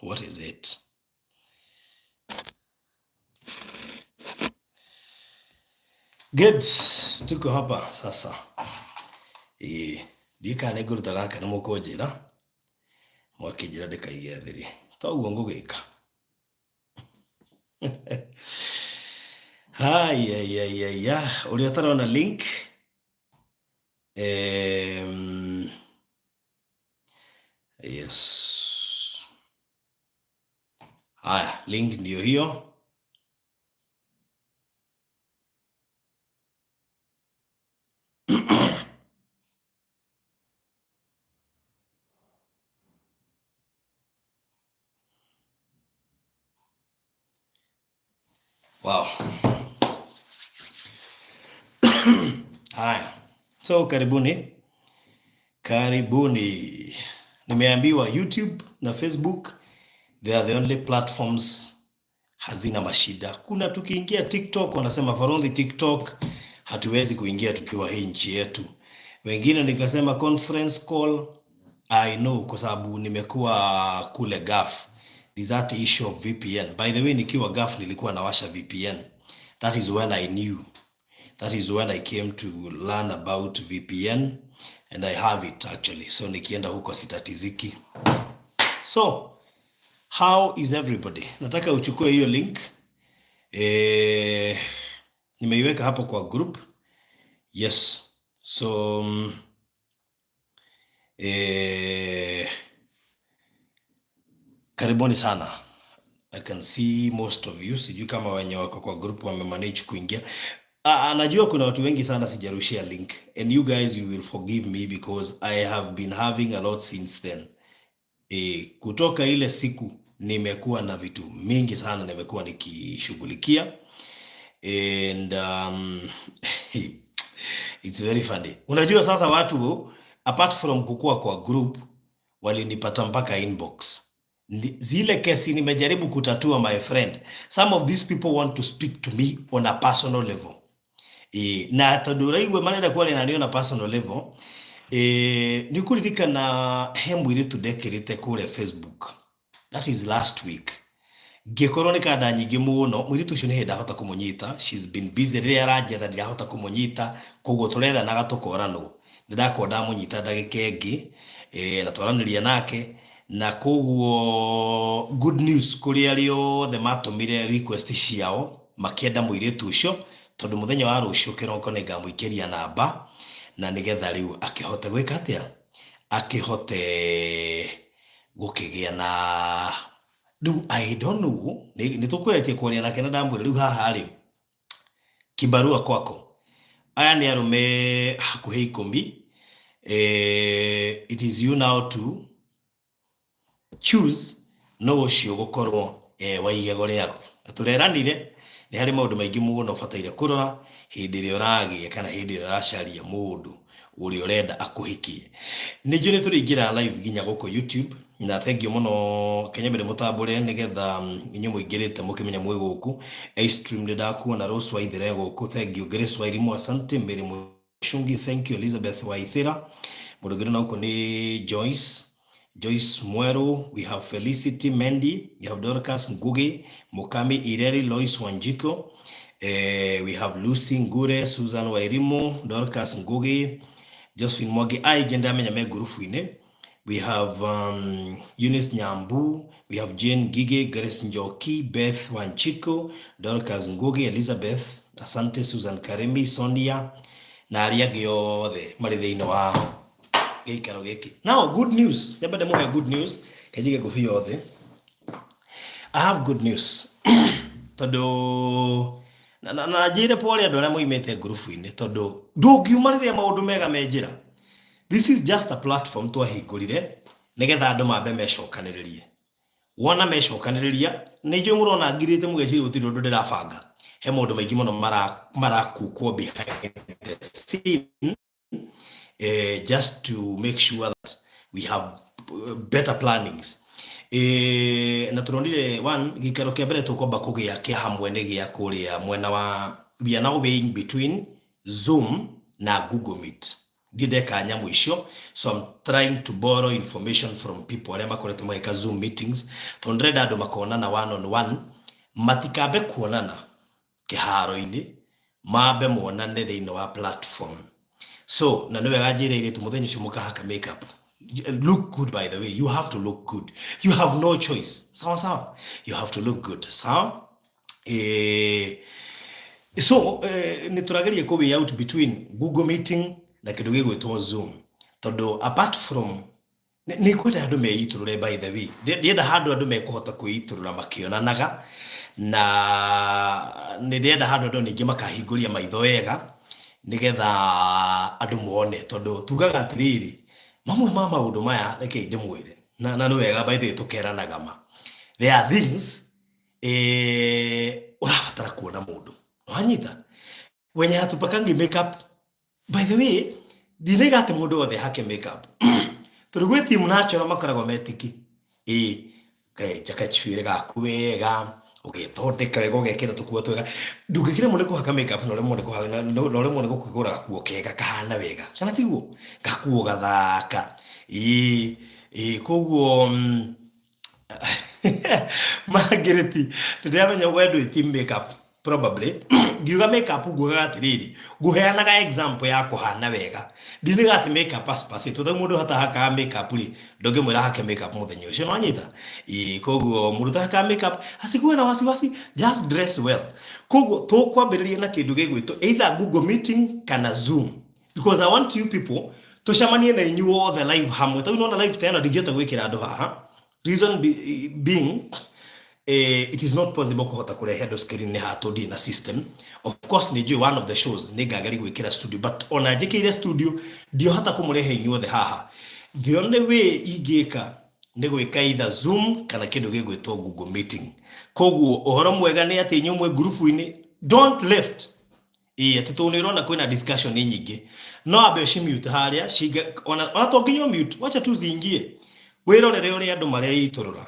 What is it? Good. Tuko hapa sasa. Ĩĩ, ndiũĩ kana nĩ ngũruta gaka nĩ mũkũnjĩra, mwakĩnjĩra ndĩkaige thiri. Toguo ngũgĩka. Haiaiaiaia, ũrĩa ũtarona link yes. Haya, link ndio hiyo. Wow. Haya, so karibuni, karibuni. Nimeambiwa YouTube na Facebook they are the only platforms hazina mashida. Kuna tukiingia TikTok wanasema Farodhi, TikTok hatuwezi kuingia tukiwa hii nchi yetu. Wengine nikasema conference call I know kwa sababu nimekuwa kule Gulf. There's that issue of VPN. By the way, nikiwa Gulf nilikuwa nawasha VPN. That is when I knew. That is when I came to learn about VPN and I have it actually. So nikienda huko sitatiziki. So, how is everybody? Nataka uchukue hiyo link. Nimeiweka hapo kwa group. Yes. So karibuni sana. I can see most of you. Sijui kama wenye wako kwa group wamemanage kuingia. Najua kuna watu wengi sana sijarushia link and you guys you will forgive me because I have been having a lot since then. Kutoka ile siku nimekuwa na vitu mingi sana nimekuwa nikishughulikia and it's very funny. Unajua sasa watu apart from kukua kwa group walinipata mpaka inbox. Zile kesi nimejaribu kutatua my friend. Some of these people want to speak to me on a personal level. Na tondu ũraigua marenda kwaria na niĩ on a personal level, nĩ kũririkana he mũirĩtu ndekĩrĩte kũrĩa Facebook. That is last week. Ngĩkorwo nĩ kanda nyingĩ mũno, mũirĩtu ũcio nĩ hĩndĩ ndahota kũmũnyita, she's been busy, rĩrĩa aranjetha ndirahota kũmũnyita, koguo tũrethanaga tũkoranwo. Nĩ ndakorwo ndamũnyita ndagĩka ĩngĩ, na twaranĩria nake, na koguo good news kũrĩ arĩa othe matũmire request ciao, makĩenda mũirĩtu ũcio, tondũ mũthenya wa rũciũ kĩroko nĩ ngamũikĩria namba, na nĩgetha rĩu akĩhote gwĩka atĩa? Akĩhote gũkĩgĩa na rĩu I don't know, nĩ tũkũrĩtie kwaria nake na ndamwĩra rĩu haha rĩ, kibarua kwako. Aya nĩ arũme hakuhĩ 10. It is you now to choose no ũcio gũkorwo wa igego rĩaku. Na tũreranire nĩ harĩ maũndũ maingĩ mũno ũbataire kũrora hĩndĩ ĩrĩa ũragĩa kana hĩndĩ ĩrĩa ũracaria mũndũ ũrĩa ũrenda akũhikie. Nĩ njũĩ nĩ tũrĩingĩra live nginya gũkũ YouTube na thank you mũno Kenya mbere mũtambũre nĩgetha inyuĩ mũingĩrĩte mũkĩmenya mwĩ gũkũ. A-stream nĩ ndakuona Rose Waithera gũkũ, thank you. Grace Wairimu asante, Mary Mushungi thank you, Elizabeth Waithera. Mũndũ ũngĩ na gũkũ nĩ Joyce Joyce Mweru, we have Felicity Mendy, we have Dorcas Ngugi, Mukami Ireri, Lois Wanjiko, we have Lucy Ngure, Susan Wairimu, Dorcas Ngugi, Josephine Mwangi, aingĩ ndamenya me ngurubu-inĩ. We have Eunice Nyambu, we have Jane Gige, Grace Njoki, Beth Wanchiko, Dorcas Ngugi, Elizabeth, asante, Susan Karimi, Sonia, na arĩa angĩ othe marĩ thĩinĩ wa gĩikaro gĩkĩ. Now, good news. Nyambe ndĩmũhe good news. Kenjige ngũbia othe. I have good news. Tondũ na njĩre pole andũ arĩa moimĩte ngurubu-inĩ tondũ ndũngiuma rĩrĩa maũndũ mega me njĩra. This is just a platform twahingũrire nĩgetha andũ mambe mecokanĩrĩrie. Wona mecokanĩrĩria, nĩ njũĩ mũrona ngirĩte mũgeciria gũtirĩ ũndũ ndĩrabanga. He maũndũ maingĩ mũno marakukwo behind the scene, just to make sure that we have better plannings. Na tũronire one gĩikaro kĩa mbere tũkwamba kũgĩa kĩa hamwe nĩ gĩa kũrĩa mwena wa we are now weighing between Zoom na Google Meet. Ndirĩ ndeka nyamũ icio, so I'm trying to borrow information from people arĩa makoretwo magĩka Zoom meetings, tondũ ndĩrenda andũ makonana one on one, matikambe kuonana kĩharo-inĩ, mambe monane thĩinĩ wa platform. So na nĩ wega njĩre airĩtu mũthenya ũcio mũkahaka makeup. Look good, by the way, you have to look good, you have no choice. Sawa sawa, you have to look good. Sawa. So nĩ tũrageria kũ way out between Google Meeting na kĩndũ gĩgwĩtwo Zoom, tondũ apart from nĩ ngwenda andũ meitũrũre. By the way, ndienda handũ andũ mekũhota kwĩitũrũra makĩonanaga, na nĩ ndĩrenda handũ andũ ningĩ makahingũria maitho wega nĩgetha andũ mone, tondũ tugaga atĩrĩrĩ, mamwe ma maũndũ maya, reke ndĩmwĩre, na nĩ wega, by the way, tũkeranaga ma there are things ũrabatara kuona mũndũ wanyita wenye hatupakangi makeup. By the way, ndinaiga atĩ mũndũ wothe hake makeup, tondũ gwĩ team natural makoragwo metiki ĩ kenja gacuĩrĩ gaku wega, ũgethondeka wega, ũgekĩra tũkuo twega. Ndũngĩkĩremwo nĩ kũhaka makeup na ũremwo nĩ kũhaka na ũremwo nĩ gũkĩgũra gakuo kega kahana wega, kana tiguo gakuo gathaka? Ĩĩ, koguo Margaret, ndĩramenya we ndwĩ team makeup probably. Ngiuga makeup ngugaga atĩrĩrĩ, ngũheanaga example ya kũhana wega, ndinaga atĩ makeup as per se, tondũ mũndũ hatahakaga makeup rĩ, ndũngĩmwĩra hake makeup mũthenya ũcio, nĩwanyita? Ĩĩ, koguo mũndũ ũtahakaga makeup asikuwe na wasiwasi, just dress well. Koguo tũkwambĩrĩria na kĩndũ gĩgwĩtwo either Google Meeting kana Zoom, because I want you people tũcemanie na inyuĩ othe live hamwe. Tondũ nona live tena ndingĩhota gwĩkĩra andũ haha, reason being, it is not possible kũhota kũrehe andũ screen haha tondũ ndirĩ na system. Of course nĩ njũĩ one of the shows nĩ ngageri gwĩkĩra studio, but ona njĩkĩire studio ndiohota kũmũrehe inyuothe haha. The only way ingĩka nĩ gwĩka either Zoom kana kĩndũ gĩgwĩtwo Google Meeting. Koguo ũhoro mwega nĩ atĩ inyuĩ mwĩ ngurubu-inĩ, don't left. Ĩĩ, atĩ tondũ nĩ ũrona kwĩna discussion nyingĩ, no ambe ũcimute harĩa ona to nginya mute, wacha tu ziingie, wĩrorere ũrĩa andũ mareitũrũra.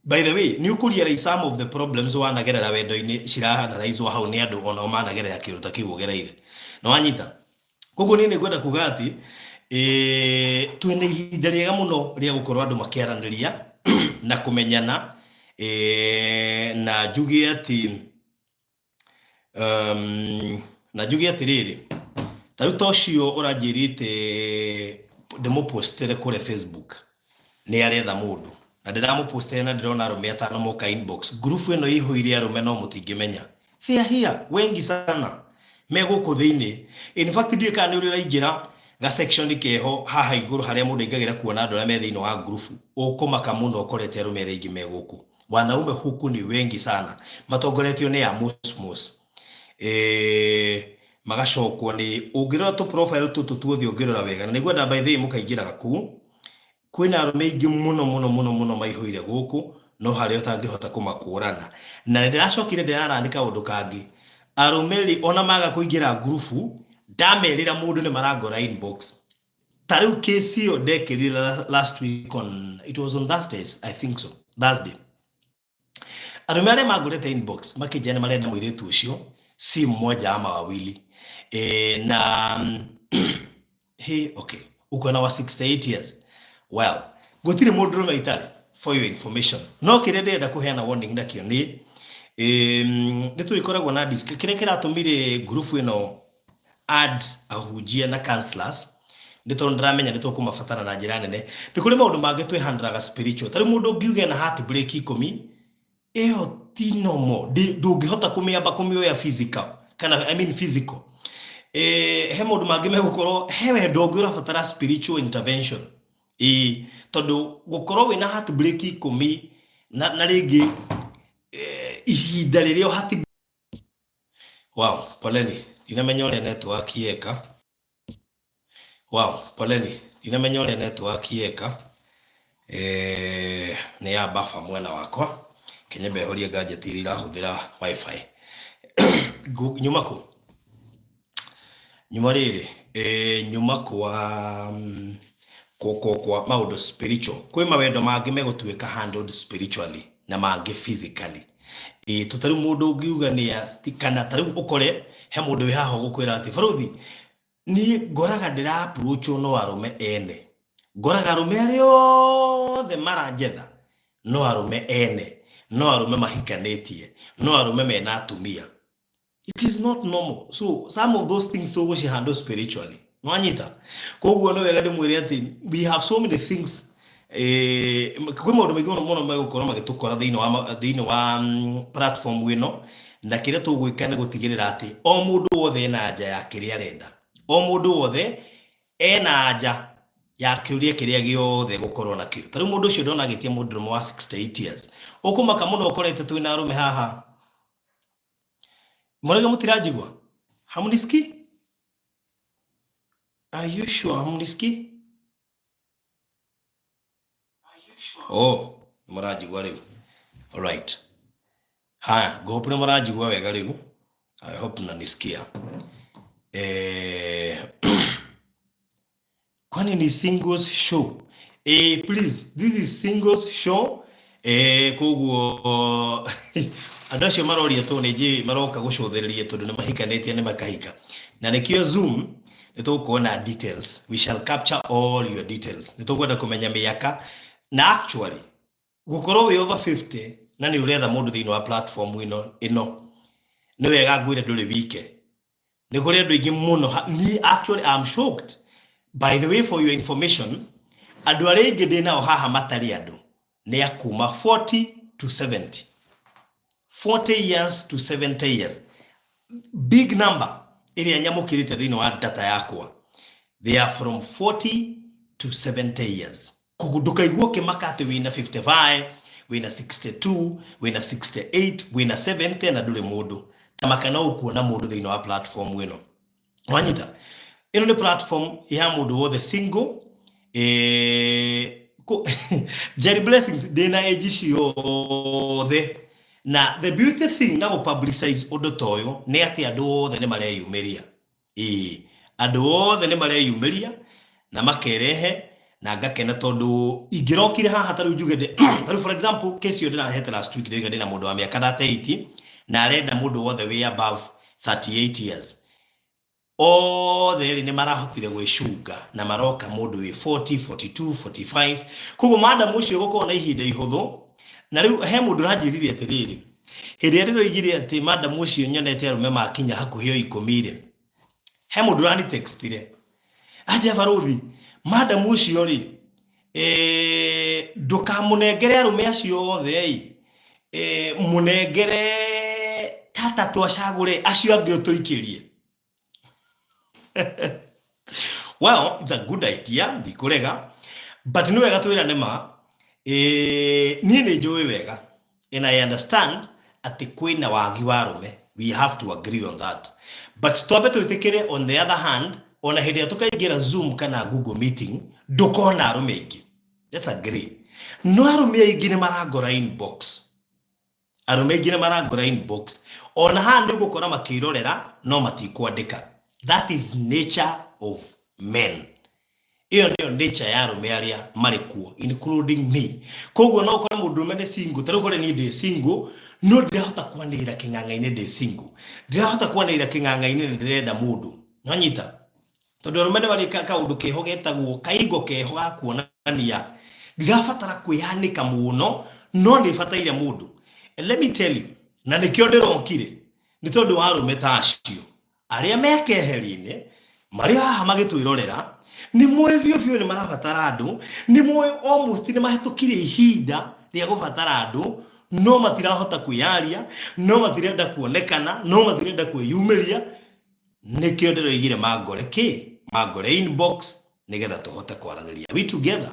By the way, nĩ ũkũ some of the problems wanagerera wendo-inĩ ciraanalyzwo hau nĩ andũ onao managerera kĩũndũ ta kĩu ũgereire, na wanyita. Koguo niĩ nĩ ngwenda kuga atĩ twĩna ihinda rĩega mũno rĩa gũkorwo andũ makĩaranĩria na kũmenyana, na njuge atĩ na njuge atĩrĩrĩ, ta rĩu ta ũcio ũranjĩrĩte ndĩmũpostere kũrĩa Facebook nĩ aretha mũndũ, na ndĩramũpostere na ndĩrona arũme atano moka inbox. Ngurubu ĩno ĩihũire arũme, no mũtingĩmenya, they are here wengi sana, me gũkũ thĩinĩ. In fact, ndiũĩ kana nĩ ũrĩ ũraingĩra ga section keho haha igũrũ harĩa mũndũ aingagĩra kuona andũ arĩa me thĩinĩ wa ngurubu, ũkũmaka mũno ũkorete arũme arĩa aingĩ me gũkũ. Wanaume huku ni wengi sana, matongoretio nĩ Amos magacokwo nĩ ũngĩrora tũ profile tũtũ tuothe, ũngĩrora wega, na nĩngwenda by the way mũkaingĩraga kũu, kwĩna arũme aingĩ mũno mũno mũno mũno maihũire gũkũ, no harĩa ũtangĩhota kũmakũrana. Na nĩ ndĩracokire ndĩrarani kaũndũ kangĩ, arũme rĩ, ona maga kũingĩra ngurubu, ndamerĩra mũndũ nĩ marangora inbox. Ta rĩu case ĩyo ndekĩrire last week on, it was on Thursdays, I think so, Thursday, arũme arĩa mangũrĩte inbox makĩnjĩra nĩ marenda mũirĩtu ũcio, si mmoja ama wawili. Na hey, okay, uko na wa 68 years. Well, gũtirĩ mũndũrũme itarĩ, for your information. No kĩrĩa ndĩrenda kũheana warning nakĩo nĩ nĩ tũrĩkoragwo na disc kĩrĩa kĩratũmire ngurubu ĩno add ahunjia na counselors, nĩ tondũ ndĩramenya nĩ tũkũmabatara na njĩra nene. Nĩ kũrĩ maũndũ mangĩ twĩhandũraga spiritual. Ta rĩu mũndũ ũngiuga ena heartbreak 10, ĩyo ti normal. Ndũngĩhota kũmĩamba kũmĩoya physical, kana I mean physical. He maũndũ mangĩ megũkorwo he wendo ũngĩ ũrabatara spiritual intervention, ĩĩ, tondũ gũkorwo wĩna heartbreak 10 na rĩngĩ ihinda rĩrĩa heart. Wow, poleni, ndinamenya ũrĩa network yeka. Wow, poleni, ndinamenya ũrĩa network yeka. Nĩ ya baba mwena wakwa, kenyembe horie gadget iria irahũthĩra WiFi. Nyuma kũ nyuma rĩrĩ, nyuma kwa maũndũ spiritual, kwĩ mawendo mangĩ megũtuĩka handled spiritually na mangĩ physically. Ĩ to tarĩu mũndũ ũngiuga nĩ kana tarĩu ũkore he mũndũ wĩ haha ũgũkwĩra atĩ, "Baruthi, Niĩ ngoraga ndĩra approachwo no arũme ene. Ngoraga arũme arĩa othe maranjetha no arũme ene, no arũme mahikanĩtie, no arũme mena atumia. It is not normal. So some of those things tũgũci handle spiritually. Nwanyita? Koguo nĩ wega ndĩmwĩre atĩ we have so many things, kwĩ maũndũ maingĩ mũno mũno megũkorwo magĩtũkora thĩinĩ wa platform ĩno, na kĩrĩa tũgwĩka nĩ gũtigĩrĩra atĩ o mũndũ wothe ena anja ya kĩrĩa arenda, o mũndũ wothe ena anja ya kĩũria kĩrĩa gĩothe gũkorwo nakĩo. Ta rĩu mũndũ ũcio ndona agĩtia mũndũrũme wa 68 years, ũkũmaka mũno ũkorete twĩna arũme haha. Mũrauga mũtiranjigua? Hamunisikii? Are you sure hamunisikii? Oh, nĩ mũranjigua rĩu. Alright. Haya, ngũhope nĩ mũranjigua wega rĩu. I hope mnanisikia. Kwani ni singles show? Please, this is singles show. Koguo andũ acio maroria tũ nĩ njĩ maroka gũcũthĩrĩria tondũ nĩ mahikanĩtie nĩ makahika. Na nĩkĩo Zoom nĩ tũkuona details. We shall capture all your details. Nĩ tũkwenda kũmenya mĩaka na actually gũkorwo wĩ over 50 na nĩ ũretha mũndũ thĩinĩ wa platform ĩno nĩ wega ngwĩre ndũrĩ wike. Nĩ kũrĩ andũ aingĩ mũno. Niĩ actually I'm shocked. By the way, for your information, andũ arĩa aingĩ ndĩ nao haha matarĩ andũ nĩ a kuma 40 to 70. 40 years to 70 years. Big number ĩrĩa nyamũkĩrĩte thĩinĩ wa data yakwa. They are from 40 to 70 years. Koguo ndũkaigue ũkĩmaka atĩ wĩna 55, wĩna 62, wĩna 68, wĩna 70 na ndũrĩ mũndũ. Tamaka no ũkuona mũndũ thĩinĩ wa platform ĩno. Wanyita? Ĩno nĩ platform ya mũndũ wothe single. Jerry Blessings ndĩna age ciothe. Na the beauty thing na gũ publicize ũndũ ta ũyũ nĩ atĩ andũ othe nĩ mareyumĩria. Ĩĩ, andũ othe nĩ mareyumĩria na makerehe na ngakena tondũ ingĩrokire haha ta rĩu njuge ta rĩu for example case ĩyo ndĩrahete last week, ndĩroiga ndĩna mũndũ wa mĩaka 38 na arenda mũndũ wothe wĩ above 38 years. Othe erĩ nĩ marahotire gwĩcunga na maroka mũndũ wĩ 40, 42, 45. Koguo madam ũcio gũkorwo na ihinda ihũthũ. Na rĩu he mũndũ ũranjĩrire atĩrĩrĩ, hĩndĩ ĩrĩa ndĩroigire atĩ madam ũcio nyonete arũme makinya hakuhĩ o 10 rĩ, he mũndũ ũranitextire anjia, "Barũthi, madam ũcio rĩ, ndũkamũnengere arũme acio othe ĩ, mũnengere tatatũ acagũre, acio angĩ ũtũikĩrie." Well, it's a good idea, ndikũrega, but nĩ wega twĩrane ma. Niĩ nĩ njũĩ wega and I understand atĩ kwĩna wagi wa arũme. We have to agree on that, but twambe twĩtĩkĩre on the other hand, ona hĩndĩ ĩrĩa tũkaingĩra Zoom kana Google meeting ndũkona arũme aingĩ. Let's agree, no arũme aingĩ nĩ marangora inbox, arũme aingĩ nĩ marangora inbox. Ona haha nĩ ũgũkora makĩrorera no matikwandĩka. That is nature of men. Ĩyo nĩyo nature ya arũme arĩa marĩ kuo, including me. Koguo no ũkore mũndũrũme nĩ single, ta rĩu kore niĩ ndĩ single, no ndirahota kwanĩrĩra kĩng'ang'a-inĩ ndĩ single, ndirahota kwanĩrĩra kĩng'ang'a-inĩ nĩ ndĩrenda mũndũ. Nwanyita? Tondũ arũme nĩ marĩ kaũndũ keho getagwo kaingo keho ga kuonania ndirabatara kwĩyanĩka mũno, no nĩ bataire mũndũ. And let me tell you, na nĩkĩo ndĩrokire, nĩ tondũ wa arũme ta acio arĩa me keheri-inĩ marĩ haha magĩtwĩrorera, nĩ moĩ biũ biũ nĩ marabatara andũ, nĩ moĩ almost nĩ mahĩtũkire ihinda rĩa gũbatara andũ, no matirahota kwĩyaria, no matirenda kuonekana, no matirenda kwĩyumĩria. Nĩkĩo ndĩroigire mangore kĩ mangore inbox nĩgetha tũhote kwaranĩria we together.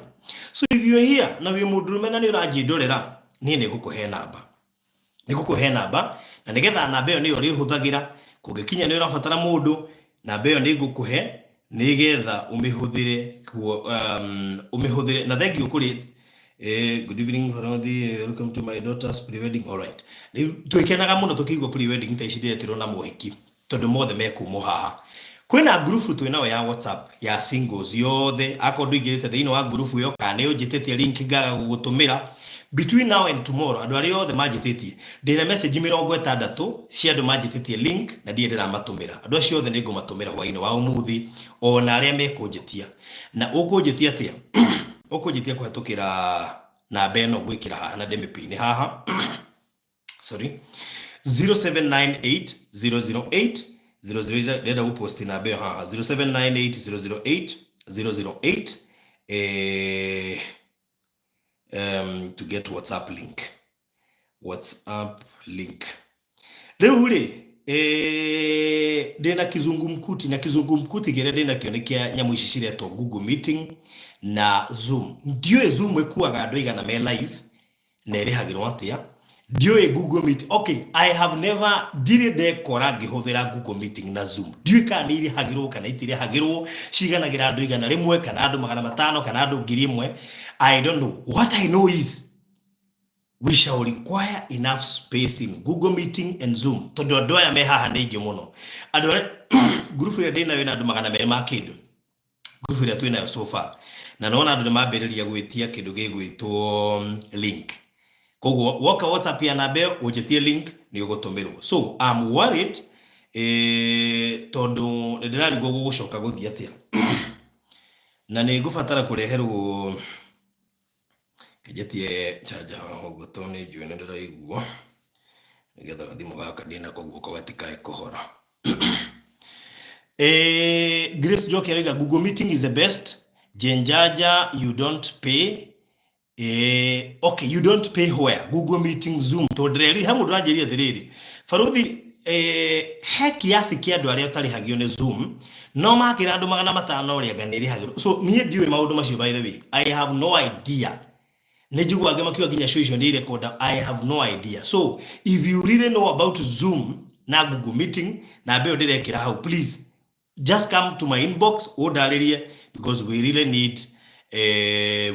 So if you are here na wĩ mũndũrũme na nĩ ũranjĩndorera, niĩ nĩ ngũkũhe namba, nĩ ngũkũhe namba, na nĩgetha namba ĩyo nĩyo ũrĩhũthagĩra kũngĩkinya nĩ ũrabatara mũndũ. Namba ĩyo nĩ ngũkũhe nĩgetha ũmĩhũthĩre ũmĩhũthĩre. Na thank you kũrĩ good evening Faradhi, welcome to my daughter's pre-wedding. All right, rĩu twĩkenaga mũno tũkĩigua pre-wedding ta ici ndĩretirwo na mohiki tondũ mothe mekumwo haha. Kwĩna ngurubu twĩnayo ya WhatsApp ya singles yothe. Akorwo ndũingĩrĩte thĩinĩ wa ngurubu ĩyo kana nĩ ũnjĩtĩtie link ngaga gũgũtũmĩra, Between now and tomorrow, andũ arĩa othe manjĩtĩtie, ndĩna message 60 cia andũ manjĩtĩtie link na ndirĩ ndĩramatũmĩra. Andũ acio othe nĩ ngũmatũmĩra hwaĩ-inĩ wa ũmũthĩ, ona arĩa mekũnjĩtia. Na ũkũnjĩtia atĩa? Ũkũnjĩtia kũhetũkĩra namba ĩno ngwĩkĩra haha na ndĩmĩpini haha. Sorry, 0798 008 00. Ndĩrenda gũposti namba ĩyo haha, 0798 008 008, to get WhatsApp link. WhatsApp link. Rĩu rĩ, ndĩna kizungumkuti, na kizungumkuti kĩrĩa ndĩnakĩo nĩ kĩa nyamũ ici ciretwo Google Meeting na Zoom. Ndiũĩ Zoom ĩkuaga andũ aigana me live na ĩrĩhagĩrwo atĩa. Ndiũĩ Google Meet. Okay, I have never, ndirĩ ndekora ngĩhũthĩra Google Meeting na Zoom. Ndiũĩ kana nĩ irĩhagĩrwo kana itirĩhagĩrwo, ciganagĩra andũ 100 kana andũ 500 kana andũ 1000. I don't know. What I know is we shall require enough space in Google Meeting and Zoom, tondũ andũ aya me haha nĩ aingĩ mũno. Andũ arĩa ngurubu ĩrĩa ndĩnayo ĩna andũ 200 ma kĩndũ, ngurubu ĩrĩa twĩnayo so far, na nona andũ nĩ mambĩrĩria gwĩtia kĩndũ gĩgwĩtwo link. Koguo woka WhatsApp ya namba ĩyo ũnjĩtie link, nĩ ũgũtũmĩrwo. So I'm worried, tondũ nĩ ndĩrarigwo gũgũcoka gũthiĩ atĩa, na nĩ ngũbatara kũreherwo kĩnjĩtie chanja haha ũguo, tondũ nĩ njũĩ nĩ ndĩraigua, nĩgetha gathimũ gaka ndĩnako guoko gatikae kũhora. Grace Njoki arauga Google Meeting is the best. Jenjaja, you don't pay. Okay, you don't pay where? Google Meeting, Zoom. Tondũ ndĩreri he mũndũ ũranjĩrire atĩrĩrĩ, Baruthi, he kiasi kĩa andũ arĩa ũtarĩhagio nĩ Zoom, no makĩra andũ 500 ũrĩa anga nĩ ĩrĩhagĩrwo. So niĩ ndiũĩ maũndũ macio, by the way. I have no idea. Nĩ njiguaga angĩ makiuga nginya show icio nĩ irekonda. I have no idea. So if you really know about Zoom na Google Meeting, namba ĩyo ndĩrekĩra hau, please just come to my inbox ũndarĩrie, because we really need,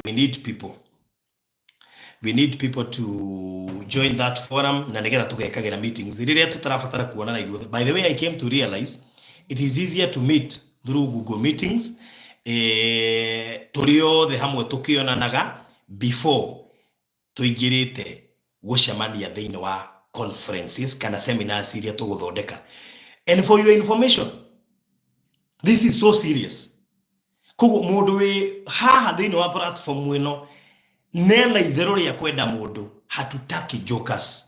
we need people. We need people to join that forum, na nigetha tũgekagĩra meetings rĩrĩa tũtarabatara kuonana ithuothe. By the way, I came to realize it is easier to meet through Google Meetings, tũrĩ othe hamwe tũkĩonanaga before tũingĩrĩte gũcemania thĩinĩ wa conferences kana seminars iria tũgũthondeka. And for your information, this is so serious. Koguo mũndũ wĩ haha thĩinĩ wa platform ĩno nena itherũ rĩa kwenda mũndũ, hatutaki jokers.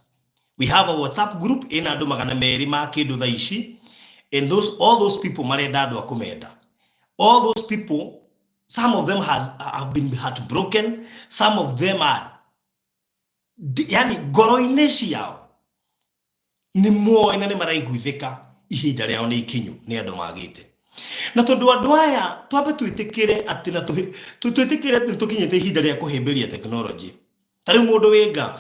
We have a WhatsApp group ĩna andũ 200 ma kĩndũ thaa ici, and those, all those people marenda andũ a kũmenda. All those people, some of them have been heartbroken, some of them are, yani ngoro-inĩ ciao nĩ moĩ na nĩ maraiguithĩka ihinda rĩao nĩ ikinyu, nĩ andũ magĩte. Na tondũ andũ aya, twambe twĩtĩkĩre atĩ na twĩtĩkĩre atĩ nĩtũkinyĩte ihinda rĩa kũhĩmbĩria technology. Ta rĩu mũndũ wĩ Gulf,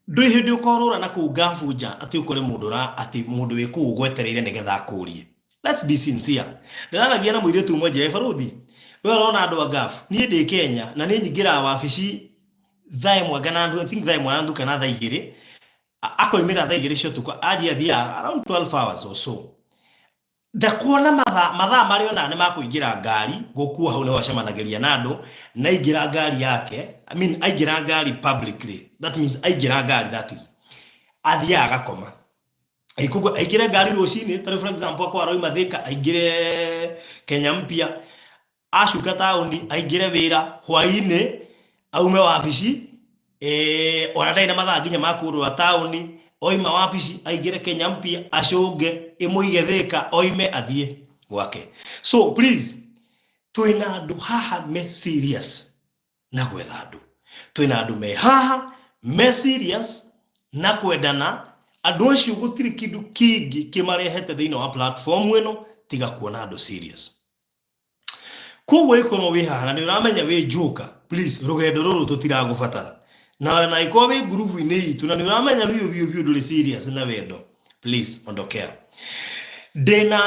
ndũrĩ hĩndĩ ũkorũra na kũu Gulf nja atĩ ũkore mũndũ ũra atĩ mũndũ wĩ kũu ũgwetereire nĩgetha akũrie. Let's be sincere. Ndĩraragia na mũirĩtu ũmwe, njĩra, "Baruthi, we ũrona andũ a Gulf, niĩ ndĩ Kenya na niĩ nyingĩraga wabici thaa 1 kana, I think thaa 1 na nuthu kana thaa 2." Akoimĩra thaa 2 cia ũtukũ, anjia athiaga around 12 hours or so, ndakuona mathaa marĩa ona nĩ makũingĩra ngari gũkua hau nĩho acemanagĩria na andũ. Na aingĩra ngari yake, I mean, aingĩra ngari publicly, that means aingĩra ngari, that is, athiaga agakoma. Koguo aingĩre ngari rũcinĩ, tarĩu for example akorwo aroima Thĩka aingĩre Kenya Mpya, acuka taũni aingĩre wĩra, hwaĩ-inĩ aume wabici, ona ndarĩ na mathaa nginya ma kũrũra taũni. Oima wabici aingĩre Kenya Mpya, acũnge ĩmũige Thĩka, oime athiĩ gwake. So please, twĩna andũ haha me serious na gwetha andũ, twĩna andũ me haha me serious na kwendana. Andũ acio gũtirĩ kĩndũ kĩngĩ kĩmarehete thĩinĩ wa platform ĩno tiga kuona andũ serious. Koguo ĩkorwo wĩ haha na nĩ ũramenya wĩ joker, please, rũgendo rũrũ tũtiragũbatara. Na ikorwo wĩ ngurubu-inĩ itũ na nĩ ũramenya biũ biũ biũ ndũrĩ serious na wendo, please ondokea. Ndĩna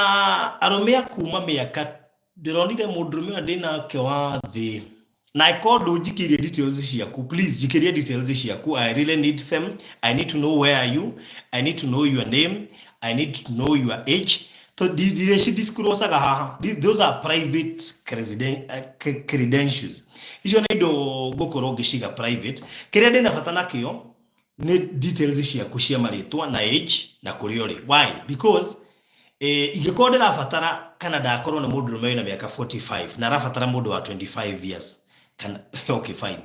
arũme a kuma mĩaka, ndĩronire mũndũrũme ũrĩa ndĩnake wa thĩ, na ĩkorwo ndũnjikĩirie details ciaku, please njikĩrie details ciaku. I really need them. I need to know where are you, I need to know your name, I need to know your age. Ndireci disclosaga haha. Those are private credentials. Icio nĩ indo ngũkorwo ngĩciga private. Kĩrĩa ndĩna bata nakĩo nĩ details ciaku cia marĩtwa na age na kũrĩa ũrĩ. Why? Because ingĩkorwo ndĩrabatara kana ndakorwo nĩ mũndũrũme wĩna mĩaka 45 na arabatara mũndũ wa 25 years kana okay fine,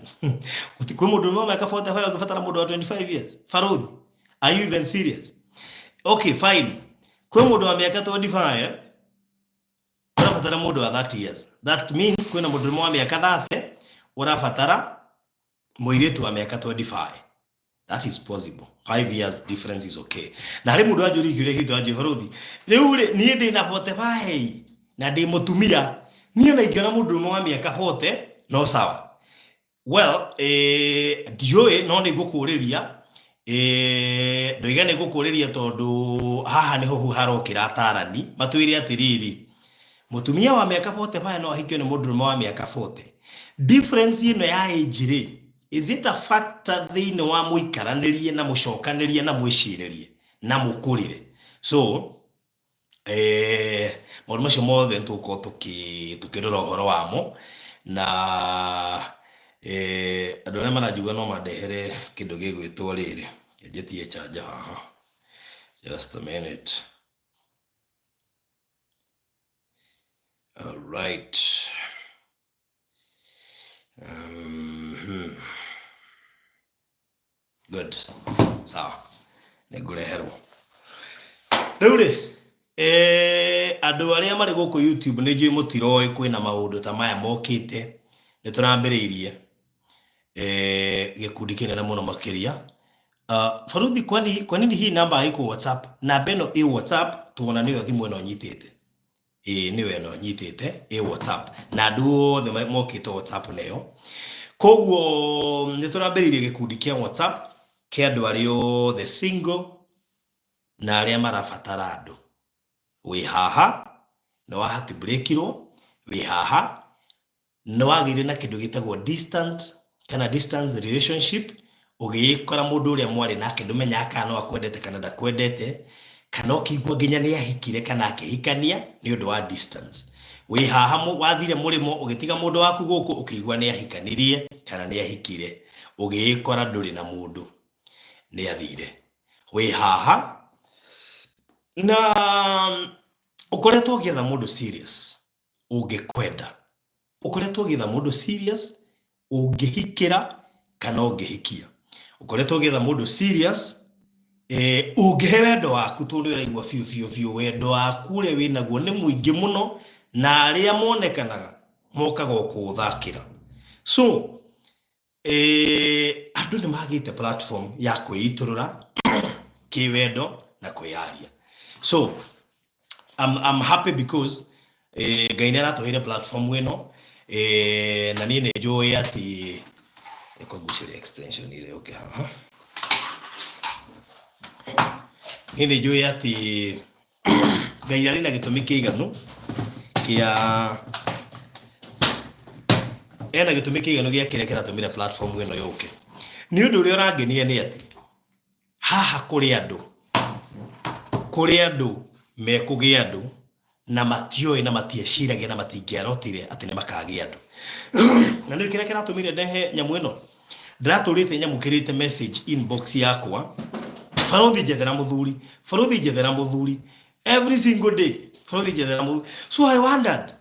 gũti kwĩ mũndũrũme wa mĩaka 45 ũngĩbatara mũndũ wa 25 years. Baruthi, are you even serious? Okay, fine, kwĩ mũndũ wa mĩaka 25 ũrabatara mũndũ wa 30 years. That means kwĩna mũndũrũme wa mĩaka 30 ũrabatara mũirĩtu wa mĩaka 25. That is possible. 5 years difference is okay. Na harĩ mũndũ wanjũria kĩũria gĩtũ anjĩ, "Baruthi, rĩu rĩ, niĩ ndĩ na 45 na ndĩ mũtumia, niĩ ona ingĩona mũndũrũme wa mĩaka 40 no sawa?" Well, ndiũĩ, no nĩ ngũkũrĩria, ndoiga nĩ ngũkũrĩria tondũ haha nĩho harokĩra atarani matwĩre atĩrĩrĩ, mũtumia wa mĩaka 45 no ahikio nĩ mũndũrũme wa mĩaka 40? Difference ĩno ya age rĩ, is it a factor thĩinĩ wa mũikaranĩrie na mũcokanĩrie na mwĩcirĩrie na mũkũrĩre? So maũndũ macio mothe nĩ tũgũkorwo tũkĩrora ũhoro wamo. Na andũ arĩa maranjigua no mandehere kĩndũ gĩgwĩtwo rĩrĩ, njĩtie charger haha. Just a minute. All right. Good. Sawa. Nĩngũreherwo. Rĩu rĩ, andũ arĩa marĩ gũkũ YouTube nĩ njũĩ mũtiroĩ kwĩna maũndũ ta maya mokĩte. Nĩ tũrambĩrĩirie gĩkundi kĩnene mũno makĩria. Baruthi, kwani kwa nini hii namba haiko WhatsApp? Namba ĩno ĩ WhatsApp, tuona nĩyo thimũ ĩno nyitĩte. Ĩĩ, nĩyo ĩno nyitĩte ĩ WhatsApp na andũ othe mokĩte WhatsApp nĩyo. Koguo nĩ tũrambĩrĩirie gĩkundi kĩa WhatsApp kĩa andũ arĩa othe single na arĩa marabatara andũ. Wĩ haha nĩ wa heartbreakirwo, wĩ haha nĩ wagĩire na kĩndũ gĩtagwo distant kana distance relationship, ũgĩkora mũndũ ũrĩa mwarĩ nake ndũmenyaga kana no akwendete kana ndakwendete, kana ũkĩigua nginya nĩ ahikire kana akĩhikania nĩ ũndũ wa distance. Wĩ haha wathire mũrĩmo ũgĩtiga mũndũ waku gũkũ, ũkĩigua nĩ ahikanirie kana nĩ ahikire, ũgĩĩkora ndũrĩ na mũndũ, nĩ athire. Wĩ haha na ũkoretwo ũgĩetha mũndũ serious ũngĩkwenda, ũkoretwo ũgĩetha mũndũ serious ũngĩhikĩra kana ũngĩhikia, ũkoretwo ũgĩetha mũndũ serious ũngĩhe wendo waku, tondũ ũraigua biũ biũ biũ wendo waku ũrĩa wĩnaguo nĩ mũingĩ mũno na arĩa monekanaga mokaga o kũũthakĩra. So andũ nĩ magĩte platform ya kwĩitũrũra kĩwendo na kwĩyaria. So I'm happy because Ngai nĩ aratũheire platform ĩno, na niĩ nĩ njũĩ atĩ ĩkũgucĩria extension ĩrĩa yũke haha. Niĩ nĩ njũĩ atĩ Ngai arĩ na gĩtũmi kĩiganu kĩa ena gĩtũmi kĩiganu gĩa kĩrĩa kĩratũmire platform ĩno yũke. Nĩ ũndũ ũrĩa ũrangenia nĩ atĩ haha kũrĩ andũ mekũgĩa andũ na matiũĩ na matieciragia na matingĩarotire atĩ nĩ makagĩa andũ. Na nĩ kĩrĩa kĩratũmire ndehe nyamũ ĩno, ndĩratũrĩte nyamũkĩrĩte message inbox yakwa, "Baruthi, njethera mũthuri, baruthi, njethera mũthuri," every single day, "Baruthi, njethera mũthuri." So I wondered,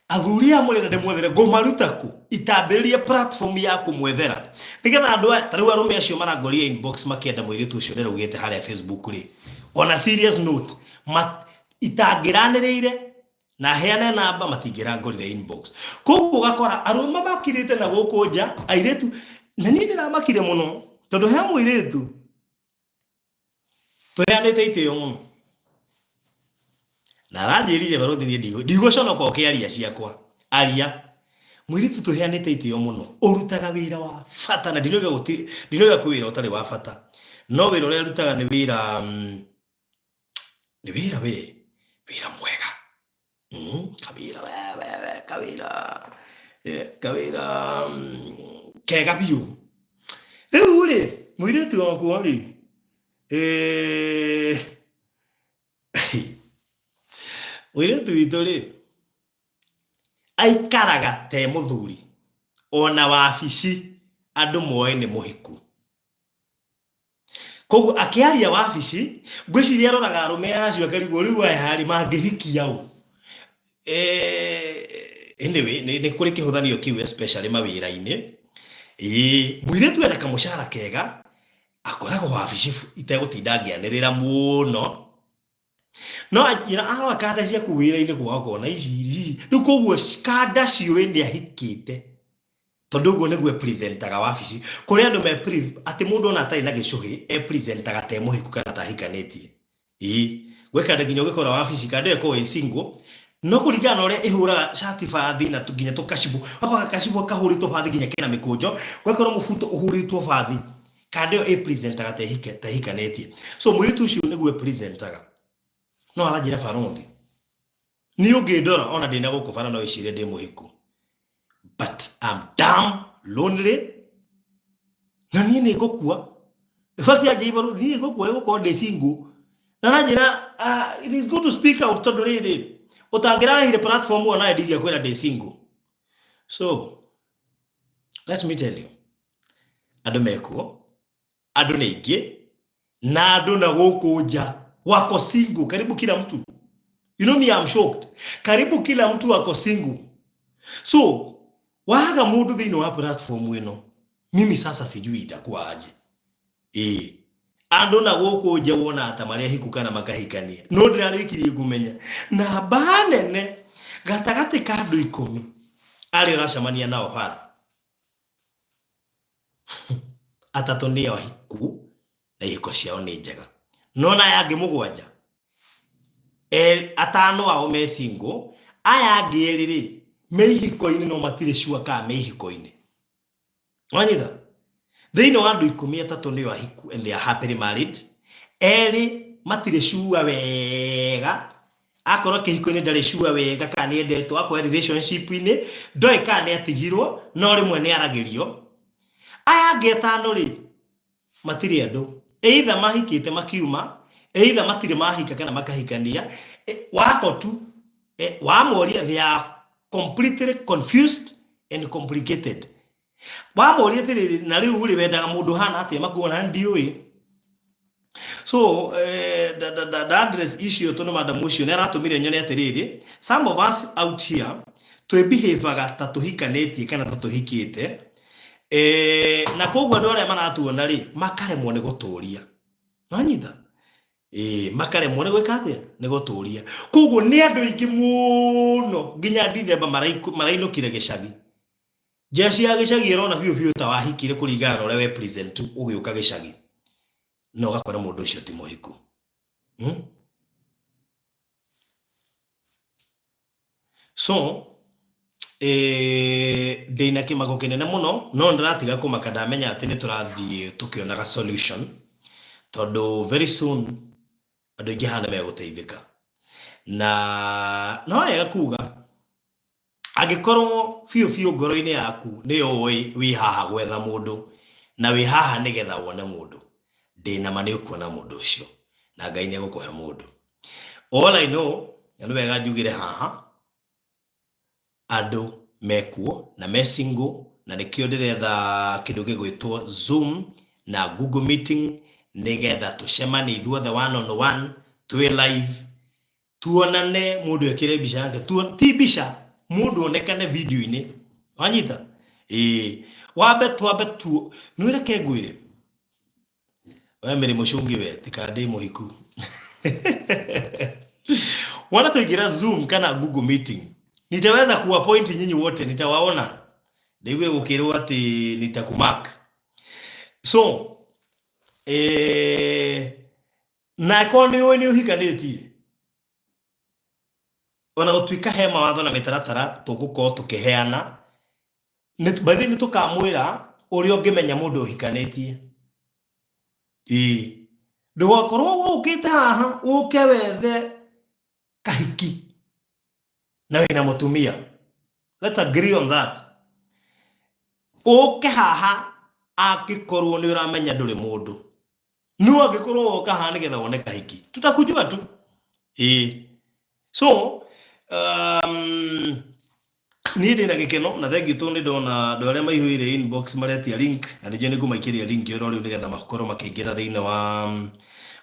athuri aya mũrenda ndĩmwethere ngũmaruta kũ itambĩrĩrie platform ya kũmwethera nĩgetha andũ aya, ta rĩu arũme acio marangoria inbox makĩenda mũirĩtu ũcio ndĩraugĩte harĩa Facebook rĩ. On a serious note, itangĩranĩrĩire na heane namba, matingĩrangorire inbox. Koguo ũgakora arũme makirĩte na gũkũ nja airĩtu, na niĩ ndĩramakire mũno tondũ he mũirĩtu tũheanĩte itĩo mũno na aranjĩrire, "Baruthi, niĩ ndigũconoka ũkĩaria ciakwa, aria." Mũirĩtu tũheanĩte itĩo mũno ũrutaga wĩra wa bata, na ndinoiga ndinoiga kwĩ wĩra ũtarĩ wa bata, no wĩra ũrĩa arutaga nĩ wĩra nĩ wĩra we wĩra mwega, kawĩra we kawĩra kawĩra kega biũ. Rĩu rĩ, mũirĩtu wakwa rĩ, Mũirĩtu witũ rĩ, aikaraga te mũthuri, ona wabici andũ moĩ nĩ mũhiku. Koguo akĩaria wabici, ngwĩciria aroraga arũme acio akarigwo rĩu aya rĩ mangĩhikia ũ. Anyway, nĩ kũrĩ kĩhũthanio kĩu especially mawĩra-inĩ. Ĩĩ, mũirĩtu ena kamũcara kega, akoragwo wabici itegũtinda ngĩanĩrĩra mũno. No anjĩra arora kanda ciaku wĩra-inĩ kwao akona ici ici. Rĩu koguo kanda ciũĩ nĩ ahikĩte. Tondũ ũguo nĩguo e-presentaga wabici. Kũrĩ andũ me atĩ mũndũ ona atarĩ na gĩcũhĩ e-presentaga ta e mũhiku kana ta ahikanĩtie. Ĩĩ, gwĩ kanda nginya ũngĩkora wabici kanda ĩyo ĩkoragwo ĩ single, no kũringana na ũrĩa ĩhũraga cati bathi na nginya tũkacibũ, ũgakora gacibũ kahũrĩtwo bathi nginya kena mĩkũnjo, ũgakora mũbuto ũhũrĩtwo bathi, kanda ĩyo ĩ-presentaga ta ĩhikanĩtie. So mũirĩtu ũcio nĩguo e-presentaga. No aranjĩra barothi, niĩ ũngĩndora ona ndĩna gũkũ bara no wĩcirie ndĩ mũhiku. But I'm damn lonely. Na niĩ nĩ ngũkua. In fact, anjĩire barothi, niĩ ngũkua nĩ gũkorwo ndĩ single. Na aranjĩra, it is good to speak out tondũ rĩrĩ, ũtangĩrarehire platform ĩyo nawe ndingĩakwĩra ndĩ single. So, let me tell you, andũ mekuo, andũ nĩ aingĩ, na andũ na gũkũ nja wako single, karibu kila mtu. You know me, I'm shocked. Karibu kila mtu wako single. So, waga mũndũ thĩinĩ wa platform ĩno, mimi sasa sijui itakuwa aje. Ĩĩ. Andũ na gũkũ nja wonaga ta marĩ ahiku kana makahikania. No ndĩrarĩkirie kũmenya namba nene gatagatĩ ka andũ ikũmi arĩa ũracemania nao bara, atatũ nĩo ahiku na ihiko ciao nĩ njega. No na aya angĩ mũgwanja, atano ao me single, aya angĩ erĩ rĩ, me ihiko-inĩ no matirĩ sure kana me ihiko-inĩ. Wanyita? Thĩinĩ wa andũ ikũmi atatũ nĩo ahiku and they are happily married. Erĩ matirĩ sure wega, akorwo kĩhiko-inĩ ndarĩ sure wega kana nĩ endetwo, akorwo relationship-inĩ ndoĩ kana nĩ atigirwo, no rĩmwe nĩ aragĩrio. Aya angĩ atano rĩ, matirĩ andũ. Either mahikĩte makiuma, either matirĩ mahika kana makahikania. Wako tu, wamoria they are completely confused and complicated. Wamoria atĩrĩrĩ, na rĩu rĩ wendaga mũndũ hana atĩa, makuona ndiũĩ. So, da address icio tondũ madam ũcio nĩ aratũmire nyone atĩrĩrĩ, some of us out here twĩbehavaga ta tũhikanĩtie kana ta tũhikĩte, na koguo andũ arĩa maratuona rĩ, makaremwo nĩ gũtũria. Wanyita? Makaremwo nĩ gwĩka atĩa? Nĩ gũtũria. Koguo nĩ andũ aingĩ mũno nginya Dithemba marainũkire gĩcagi. Njĩra cia gĩcagi ĩrona biũ biũ ta wahikire kũringana na ũrĩa we present ũgĩũka gĩcagi. Na ũgakora mũndũ ũcio ti mũhiku. So, ndĩna kĩmako kĩnene mũno, no ndĩratiga kũmaka ndamenya atĩ nĩ tũrathiĩ tũkĩonaga solution, tondũ very soon andũ aingĩ haha nĩ megũteithĩka. Na no wega kuga, angĩkorwo biũ biũ ngoro-inĩ yaku nĩ ũĩ wĩ haha gwetha mũndũ, na wĩ haha nĩgetha wone mũndũ, ndĩna ma nĩ ũkuona mũndũ ũcio, na Ngai nĩ egũkũhe mũndũ. All I know, na nĩ wega njugire haha, andũ mekuo na me single, na nĩkĩo ndĩretha kĩndũ gĩgwĩtwo Zoom na Google Meeting nĩgetha tũcemanie ithuothe one on one, twĩ live, tuonane mũndũ ekĩre mbica yake, ti mbica, mũndũ onekane video-inĩ. Wanyita? Ĩĩ. Wambe twambe tu, nĩ reke ngwĩre. We Mary Mũcungi we, tika ndĩ mũhiku. Wana tuingira Zoom kana Google Meeting, nitaweza kuappoint nyinyi wote, nitawaona. Ndaiguire gũkĩrwo atĩ nitakumark. So, na akorwo nĩ ũĩ nĩ ũhikanĩtie, ona gũtuĩka he mawatho na mĩtaratara tũgũkorwo tũkĩheana, by the way nĩ tũkamwĩra ũrĩa ũngĩmenya mũndũ ũhikanĩtie. Ĩĩ. Ndũgakorwo ũkĩte haha ũke wethe kahiki na wĩna mũtumia. Let's agree on that. Ũke haha angĩkorwo nĩ ũramenya ndũrĩ mũndũ. No angĩkorwo woka haha nĩgetha wone kahiki, tutakujua tu. Ĩĩ. So, Niĩ ndĩ na gĩkeno na thengiũ tondũ nĩ ndona andũ arĩa maihũire inbox maretia link, na nĩnjũĩ nĩ ngũmaikĩria link ĩyo rĩu nĩgetha makorwo makĩingĩra thĩinĩ wa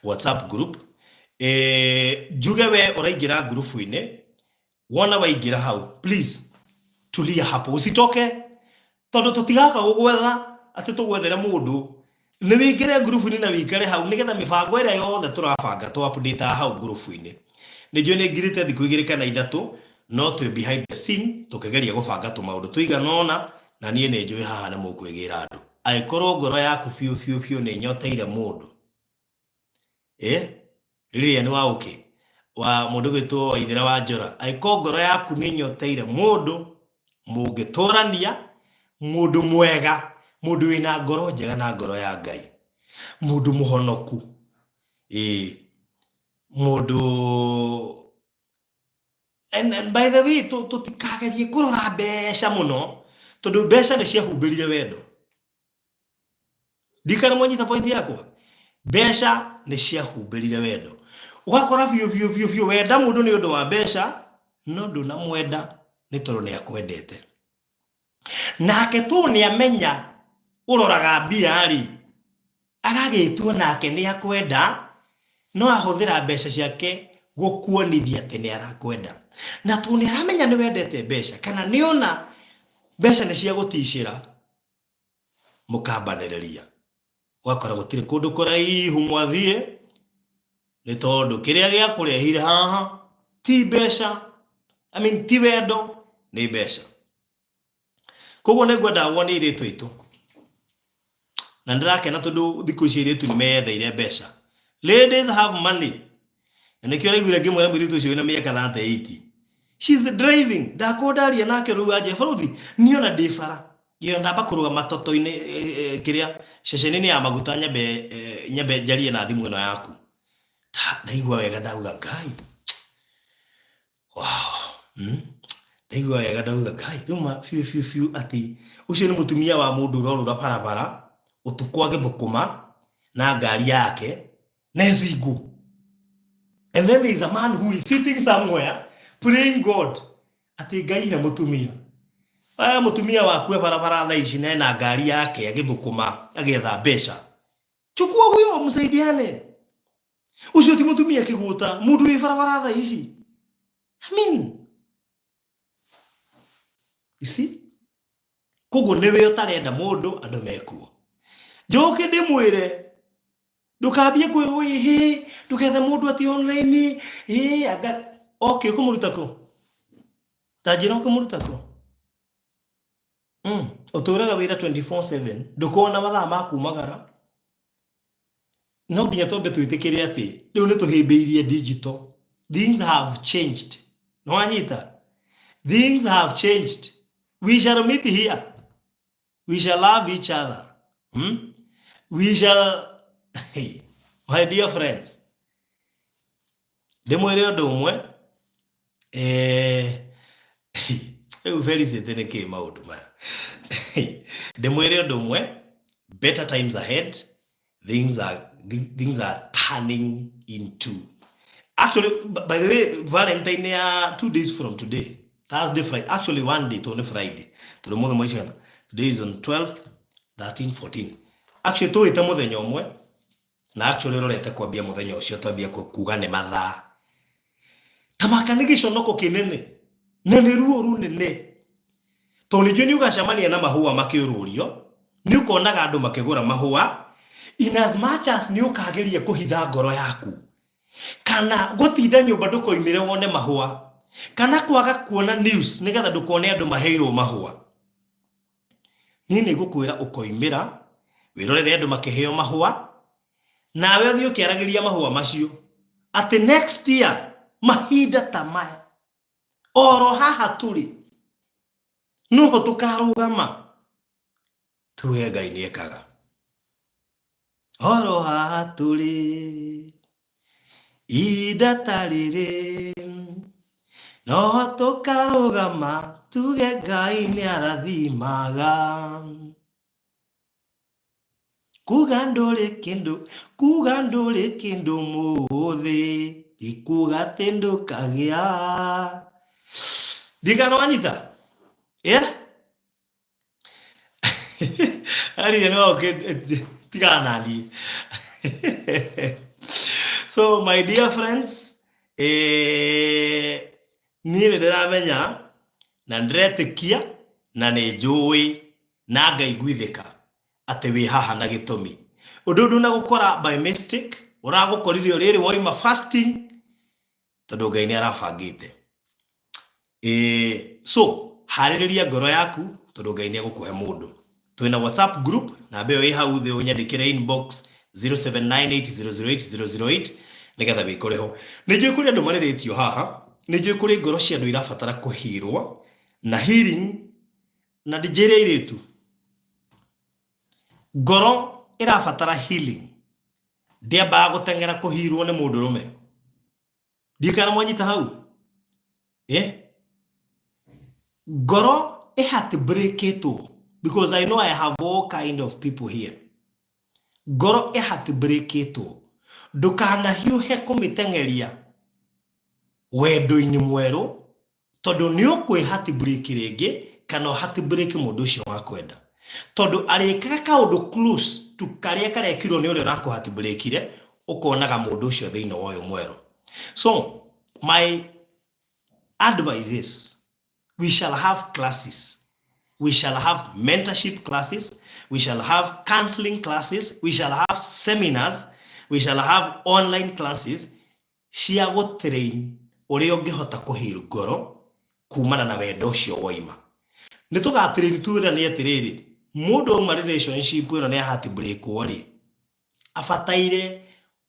WhatsApp group. Njuge we ũraingĩra ngurubu-inĩ, wona waingĩra hau, please tulia hapo, usitoke, tondũ tũtigoka gũgwetha atĩ tũgwethere mũndũ. Nĩ wĩingĩre ngurubu-inĩ na wĩikare hau nĩgetha mĩbango ĩrĩa yothe tũrabanga tũ update hau ngurubu-inĩ. Nĩ njũĩ nĩ ngirĩte thikũ igĩrĩ kana ithatũ, no twĩ behind the scene tũkĩgeria gũbanga tũmaũndũ tũigana ũna, na niĩ nĩ njũĩ haha nĩ mũkwĩgĩra andũ. Angĩkorwo ngoro yaku biũ biũ biũ nĩ ĩnyoteire mũndũ, Lilian wa ũkĩ wa mũndũ gwĩtwo Waithera wa Njora, angĩkorwo ngoro yaku nĩ ĩnyoteire mũndũ mũngĩtũrania, mũndũ mwega, mũndũ wĩna ngoro njega na ngoro ya Ngai, mũndũ mũhonoku, mũndũ and by the way, tũtikagerie kũrora mbeca mũno, tondũ mbeca nĩ ciahumbĩrire wendo. Ndikana mwanyita point yakwa, mbeca nĩ ciahumbĩrire wendo. Ũgakora biũ biũ biũ biũ wenda mũndũ nĩ ũndũ wa mbeca, no ndũnamwenda nĩ tondũ nĩ akwendete. Nake tu nĩ amenya ũroraga mbia rĩ, agagĩtua nake nĩ akwenda, no ahũthĩra mbeca ciake gũkuonithia atĩ nĩ arakwenda. Na tu nĩ aramenya nĩ wendete mbeca, kana nĩ ona mbeca nĩ cia gũticĩra, mũkambanĩrĩria. Ũgakora gũtirĩ kũndũ kũraihu mwathiĩ, nĩ tondũ kĩrĩa gĩakũrehire haha ti mbeca, I mean, ti wendo, nĩ mbeca. Koguo nĩ ngwenda wone airĩtu aitũ, na ndĩrakena tondũ thikũ ici airĩtu nĩ meyetheire mbeca. Ladies have money. Na nĩkĩo ũraiguire ngĩmwĩra mũirĩtu ũcio wĩna mĩaka 38, she's driving. Ndakorwo ndaria nake rĩu anjĩra, "Baruthi, niĩ ona ndĩ bara iyo ndamba kũrũgama toto-inĩ, kĩrĩa ceceni-inĩ ya maguta, nyambe njarie na thimũ ĩno yaku." Ndaigua wega, ndauga Ngai, wow. Ndaigua wega, ndauga Ngai, rĩu ma biũ biũ biũ atĩ ũcio nĩ mũtumia wa mũndũ ũrorũra barabara ũtukũ agĩthũkũma na ngari yake na single. And then there is a man who is sitting somewhere praying God atĩ Ngai he mũtumia. Aya mũtumia waku e barabara thaa ici na ena ngari yake agĩthũkũma agĩetha mbeca. Chukua huyo msaidiane. Ũcio ti mũtumia kĩgũta, mũndũ wĩ barabara thaa ici. I mean, you see? Koguo nĩwe ũtarenda mũndũ, andũ mekuo. Njoke ndĩmwĩre, ndũkambie kwĩrwo ĩhĩ, ndũgethe mũndũ atĩ online, ĩ anga okay, ũkũmũruta kũ? Ta njĩra ũkũmũruta kũ? Ũtũraga wĩra 24/7, ndũkoragwo na mathaa ma kumagara. No nginya twambe twĩtĩkĩre atĩ rĩu nĩ tũhĩmbĩirie digital. Things have changed. Nĩ wanyita? Things have changed. We shall meet here. We shall love each other. We shall. Hey, my dear friends, ndĩmwĩre ũndũ ũmwe, rĩu Felicity nĩ kĩ maũndũ maya. Ndĩmwĩre ũndũ ũmwe, better times ahead. Things are turning into, actually, by the way, Valentine ya 2 days from today, Thursday, Friday, actually one day, tondũ nĩ Friday, tondũ mũthenya mũigana, today is on 12th, 13, 14, actually tũwĩte mũthenya ũmwe, na actually ũrorete kwambia mũthenya ũcio, twambia kuga nĩ mathaa tamaka. Nĩ gĩconoko kĩnene na nĩ ruo rũnene, tondũ ningĩ nĩ ũgacemania na mahũa makĩũrũrio, nĩ ũkonaga andũ makĩgũra mahũa. In as much as nĩ ũkageria kũhitha ngoro yaku kana gũtinda nyũmba ndũkoimĩre wone mahũa, kana kwaga kuona news nĩgetha ndũkone andũ maheirwo mahũa, niĩ nĩ ngũkwĩra ũkoimĩra wĩrorere andũ makĩheo mahũa, nawe ũthiĩ ũkĩaragĩria mahũa macio atĩ next year mahinda ta maya oro haha tũrĩ noho tũkarũgama tuge Ngai nĩ ekaga. Oro haha tũrĩ ihinda ta rĩrĩ noho tũkarũgama tuge Ngai nĩ arathimaga. Kuga ndũrĩ kĩndũ, kuga ndũrĩ kĩndũ mũthĩ ti kuga atĩ ndũkagĩa. Ndigana wanyita. Yeah? Ari no okay tigana nani. So my dear friends, niĩ nĩ ndĩramenya na ndĩretĩkia na nĩ njũĩ na ngaiguithĩka atĩ wĩ haha na gĩtũmi. Ũndũ ũyũ ndũnagũkora by mistake, ũragũkorire o rĩrĩ woima fasting, tondũ Ngai nĩ arabangĩte. So harĩrĩria ngoro yaku tondũ Ngai nĩ egũkũhe mũndũ. Twĩna WhatsApp group, namba ĩyo ĩ hau thĩ, ũnyandĩkĩre inbox 0798008008 nĩgetha wĩkore ho. Nĩ njũĩ kũrĩ andũ marĩrĩtio haha, nĩ njũĩ kũrĩ ngoro cia andũ irabatara kũhirwo na healing, na ndĩnjĩre airĩtu, ngoro ĩrabatara healing ndĩambaga gũteng'era kũhirwo nĩ mũndũrũme. Ndiũĩ kana mwanyita hau. Ngoro ĩhatibreakĩtwo, because I know I have all kind of people here. Ngoro ĩhatibreakĩtwo, ndũkanahiũhe kũmĩteng'eria wendo-inĩ mwerũ, tondũ nĩ ũkwĩ heartbreak rĩngĩ kana heartbreak mũndũ ũcio wakwenda, tondũ arĩkaga kaũndũ close to karĩa karekirwo nĩ ũrĩa ũrakũ heartbreakire, ũkonaga mũndũ ũcio thĩinĩ wa ũyũ mwerũ. So my advice is, we shall have classes, we shall have mentorship classes, we shall have counseling classes, we shall have seminars, we shall have online classes cia gũtrain ũrĩa ũngĩhota kũheal ngoro kumana na wendo ũcio woima. Nĩ tũgatrain twĩrane atĩrĩrĩ, mũndũ auma relationship ĩno nĩ heartbreakwo rĩ, abataire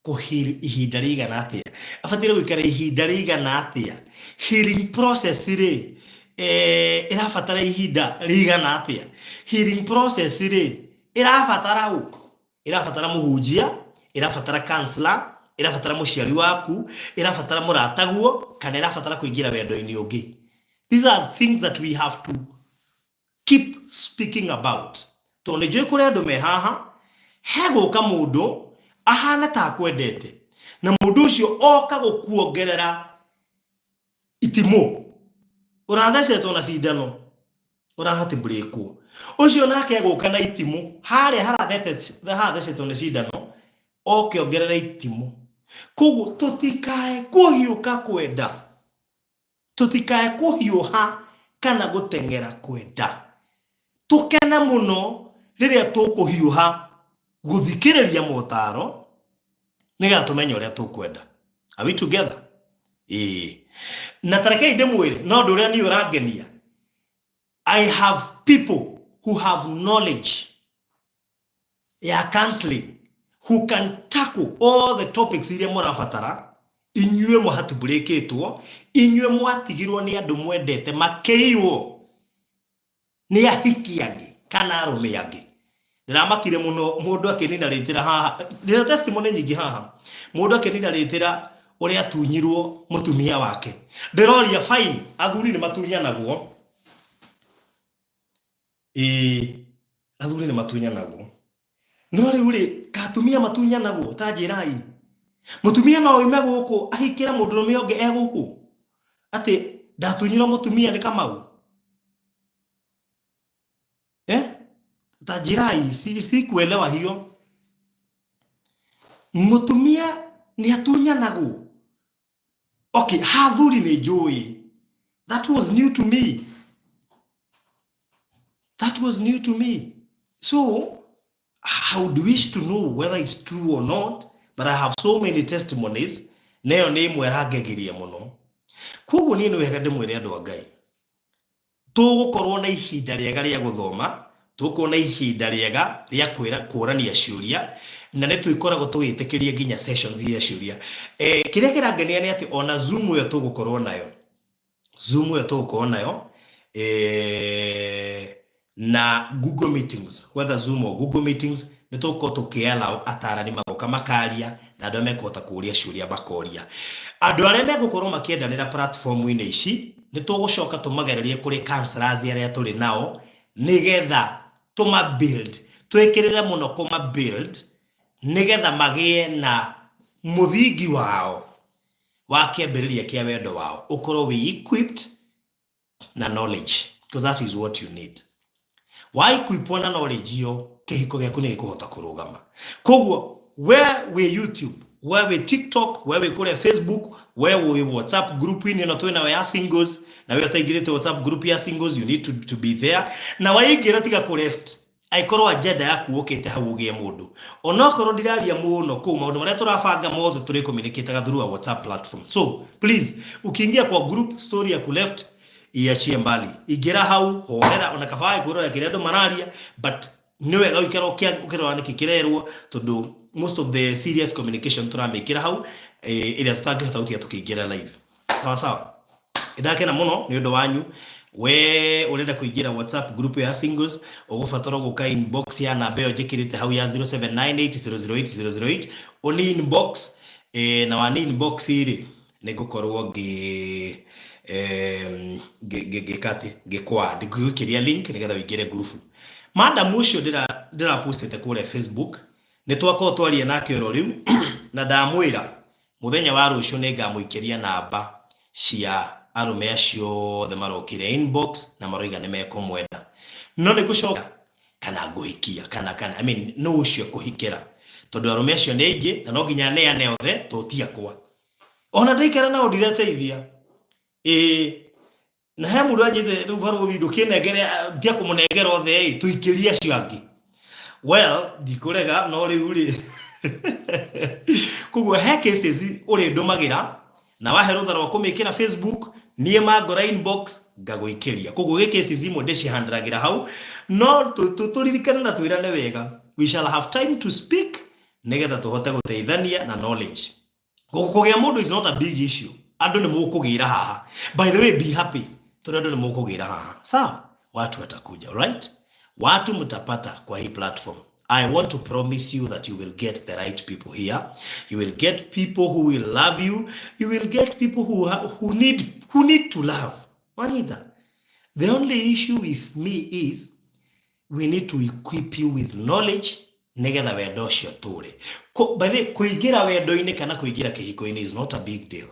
kũheal ihinda rĩigana atĩa, abataire gũikara ihinda rĩigana atĩa, healing process rĩ, ĩrabatara ihinda rĩigana atĩa, healing process rĩ, ĩrabatara ũ, ĩrabatara mũhunjia, ĩrabatara counselor, ĩrabatara mũciari waku, ĩrabatara mũrataguo, kana ĩrabatara kũingĩra wendo-inĩ ũngĩ. These are things that we have to keep speaking about, tondũ nĩ njũĩ kũrĩ andũ me haha hegũka mũndũ ahana ta akwendete, na mũndũ ũcio oka gũkuongerera itimũ ũrathecetwo na cindano ũrahatibũrĩkwo. Ũcio nake egũka na itimũ harĩa harathecetwo nĩ cindano, oke ongerera itimũ. Koguo tũtikae kũhiũka kwenda, tũtikae kũhiũha kana gũteng'era kwenda. Tũkene mũno rĩrĩa tũkũhiũha gũthikĩrĩria motaro nĩgetha tũmenye ũrĩa tũkwenda. Are we together? Ĩĩ. Na tarekei ndĩmwĩre no ũndũ ũrĩa niĩ ũrangenia, I have people who have knowledge ya counseling, who can tackle all the topics iria mũrabatara inyuĩ mũhatibũrĩkĩtwo, inyuĩ mwatigirwo nĩ andũ mwendete makĩiywo nĩ ahiki angĩ kana arũme angĩ. Ndĩramakire mũno mũndũ akĩnina rĩtĩra haha, ndĩna testimony nyingĩ haha, mũndũ akĩnina rĩtĩra ũrĩa atunyirwo mũtumia wake. Ndĩroria, fine, athuri nĩ matunyanagwo, ĩĩ, athuri nĩ matunyanagwo, no rĩu rĩ, katumia matunyanagwo? Ta njĩrai, mũtumia no oime gũkũ ahikĩre mũndũrũme ũngĩ e gũkũ atĩ ndatunyirwo mũtumia nĩ Kamau? Ta njĩrai, sikuelewa hiyo. Mũtumia nĩ atunyanagwo? Okay, hathuri nĩ njũĩ. That was new to me, that was new to me. So I would wish to know whether it's true or not, but I have so many testimonies, neyo nĩ ĩmwe ĩrangegirie mũno. Koguo niĩ nĩ wega ndĩmwĩre andũ a Ngai, tũgũkorwo na ihinda rĩega rĩa gũthoma, tũgũkorwo na ihinda rĩega rĩa kwĩra kũrania ciũria, na nĩ twĩkoragwo tũgĩtĩkĩria nginya sessions cia ciũria. Kĩrĩa kĩrangenia nĩ atĩ ona Zoom ĩyo tũgũkorwo nayo, Zoom ĩyo tũgũkorwo nayo na Google Meetings, whether Zoom or Google Meetings, nĩ tũgũkorwo tũkĩallow atarani magoka makaria na andũ arĩa mekũhota kũũria ciũria makoria. Andũ arĩa megũkorwo makĩendanĩra platform-inĩ ici, nĩ tũgũcoka tũmagererie kũrĩ counselors arĩa tũrĩ nao, nĩgetha tũma build, twĩkĩrĩre mũno kũma build, nĩgetha magĩe na mũthingi wao wa kĩambĩrĩria kĩa wendo wao ũkorwo wĩ equipped. Na knowledge, because that is what you need. Wa equipwo na knowledge iyo, kĩhiko gĩaku nĩ gĩkũhota kũrũgama. Koguo we wĩ YouTube, we wĩ TikTok, we wĩ kũrĩa Facebook, we wĩ WhatsApp group inĩ ĩno twĩ nayo ya singles, na we ũtaingĩrĩte WhatsApp group ya singles, you need to be there. Na waingĩra, tiga kũ left angĩkorwo agenda yaku ũkĩte hau ũgĩe mũndũ. Onokorwo ndiraria mũno kũu, maũndũ marĩa tũrabanga mothe tũrĩ communicate through a WhatsApp platform. So please, ukiingia kwa group, story ya ku left iachie mbali. Ingĩra hau, horera, ona kabaya kwĩrora kĩrĩa andũ mararia, but nĩ wega ũikara ũkĩrora nĩkĩ kĩrerwo, tondũ most of the serious communication tũramĩkĩra hau, ĩrĩa tũtangĩhota gũtiga tũkĩingĩra live. Sawa sawa. Ndakena mũno nĩ ũndũ wanyu. We ũrenda kũingĩra WhatsApp group ya singles, ũgũbatara gũka inbox ya namba ĩyo njĩkĩrĩte hau ya 0798008008. Ũni inbox, na wani inbox rĩ, nĩ ngũkorwo ngĩ ngĩka atĩ ngĩkwa ngĩgwĩkĩria link nĩgetha ũingĩre ngurubu. Madam ũcio ndĩra postĩte kũrĩa Facebook, nĩ twakorwo twaria nake oro rĩu, na ndamwĩra mũthenya wa rũciũ nĩ ngamũikĩria namba cia arũme acio othe marokire inbox na maroiga nĩ mekũmwenda, no nĩ ngũcoka kana ngũhikia kana I mean, no ũcio kũhikĩra, tondũ arũme acio nĩ aingĩ na no nginya neane othe, to ti akwa. Ona ndaikara nao ndireteithia. Ĩĩ, na he mũndũ anjĩte rĩu, "Barũthi, ndũkĩnengere, ndia kũmũnengera othe ĩ, tũikĩrie acio angĩ." Well, ndikũrega, no rĩu rĩ, koguo he cases ũrĩ ndũmagĩra na wahe rũtha rwa kũmĩkĩra Facebook, niĩ mangora inbox ngagũikĩria. Koguo gĩ cases imwe ndĩcihandĩragĩra hau, no tũririkane na twĩrane wega, we shall have time to speak nĩgetha tũhote gũteithania na knowledge. Kũgĩa mũndũ is not a big issue. Andũ nĩ mũkũgĩra haha. By the way, be happy tondũ andũ nĩ mũkũgĩra haha. Sawa, watu watakuja, right? Watu mtapata kwa hii platform. I want to promise you that you will get the right people here. You will get people who will love you. You will get people who need to love. Wanyita. The only issue with me is we need to equip you with knowledge nigetha wendo ũcio tũre. By the way, kũingĩra wendo-inĩ kana kũingĩra kĩhiko-inĩ is not a big deal